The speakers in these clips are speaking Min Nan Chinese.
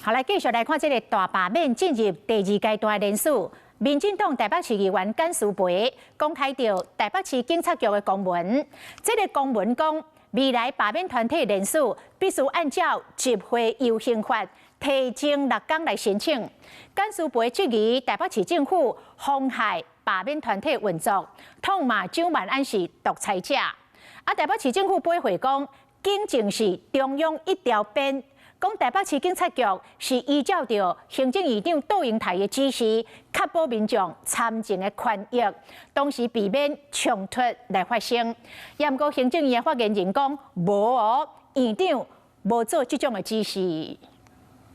好，來繼續來看這个大罷免進入第二階段的連署。民進黨台北市議員簡舒培公開著台北市警察局的公文，這个公文講，未來罷免團體連署必須按照集會遊行法提前6工來申請。簡舒培質疑台北市政府妨害罷免團體運作，痛罵蔣萬安是獨裁者。啊，台北市政府駁回講，警政是中央一條鞭。講台北市警察局是依照著行政院長竇英台的指示，確保民眾參政的權益，同時避免衝突來發生。也毋過行政院的發言人講，無哦，院長無做這種的指示。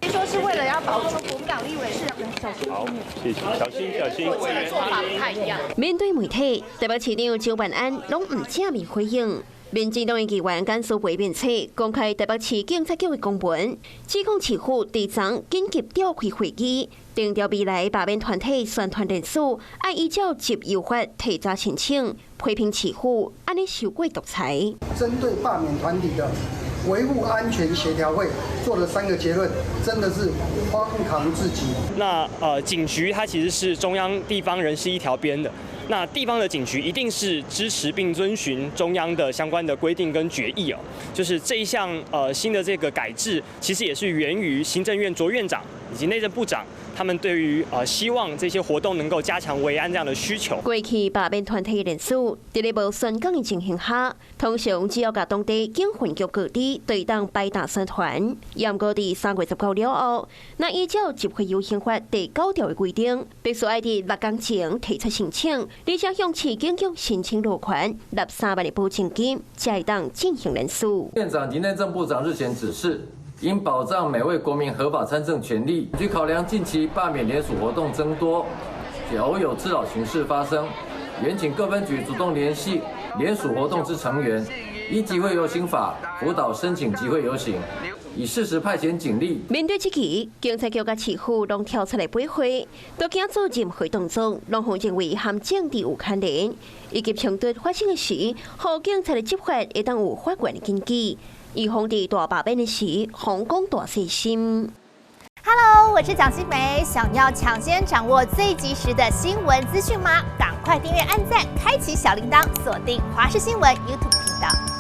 說是為了要保住國民黨立委是小心，好，謝謝，小心小心。這個做法不太一樣。面對媒體，台北市長蔣萬安攏毋正面回應。民進黨議員簡舒培面冊公開台北市警察局的公文，指控市府佇昨緊急召開會議，定調未來罷免團體宣傳連署，愛依照集遊法提早申請，批評市府按呢傷過獨裁。針對罷免團體的維護安全協調會做了三個結論，真的是荒唐至極。那警局它其實是中央地方人是一條鞭的。那地方的警局一定是支持並遵循中央的相關的規定跟決議哦。就是這一項新的這個改制，其實也是源於行政院卓院長以及內政部長他們對於希望這些活動能夠加強維安這樣的需求。過去罷免團體連署，佇咧無宣講的情形下，通常只要共當地警分局告知，就會當擺檔宣傳。也毋過佇3月19了後，若依照集會遊行法第九條的規定，必須愛佇6工前提出申請，而且向市警局申請授權，納3萬的保證金，才會當進行連署。院長及內政部長日前指示，應保障每位國民合法參政權利，據考量近期罷免聯署活動增多，且偶有滋擾情事發生，員請各分局主動聯繫聯署活動之成員，依集會遊行法輔導申請集會遊行，以適時派遣警力。面對這個，警察局佮市府攏跳出來駁回，都驚做任何動作，攏予認為和政治有牽連，以及衝突發生的時，予警察的執法會當有法源的根據。預防佇大罷免的時，奉講大細心。 Hello，我是蔣新梅，想要搶先掌握最及時的新聞資訊嗎？趕快訂閱、按讚、開啟小鈴鐺，鎖定華視新聞 YouTube 頻道。